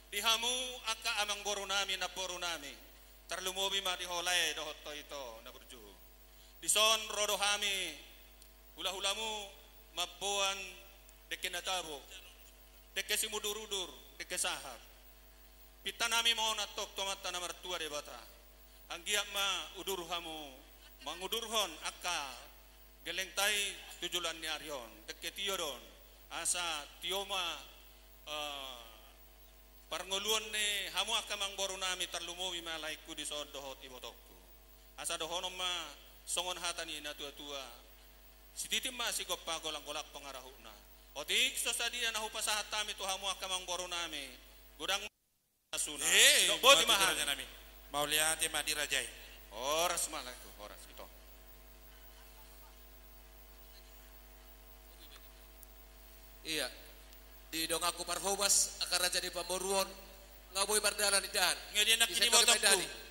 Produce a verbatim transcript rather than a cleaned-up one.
Di hamu angka amangborunami, namborunami, tarlumobi ma di ho lae dohot ho ito na burju. Dison ro do hami hulahulamu mamboan dengke na tabo, dengke simudurudur, dengke sahat. Pintanami ma on antong tu Amanta na martua Debata. Anggiat ma udur hamu mangudurhon angka gellengta i tu joloan ni ari on. Dengke tio do on, asa tio ma, eh, parngoluon ni hamu angka amangborunami, tarlumobi ma laengku dison dohot ibotongku. Asa dohonon ma songon hata ni natuatua: Sititi ma sigompa, golanggolang pangarahutna. Otik so sadia na hupasahat hami tu hamu angka amangborunami, godang ma suna. Eh, sidok boti ma hami. Mauliate ma di raja i. Horas ma laengku, horas ito. Ia, di donganku parhobas, angka raja ni pamoruon, nga boi mardalan indahan. Nga dia nangkin ibotongku.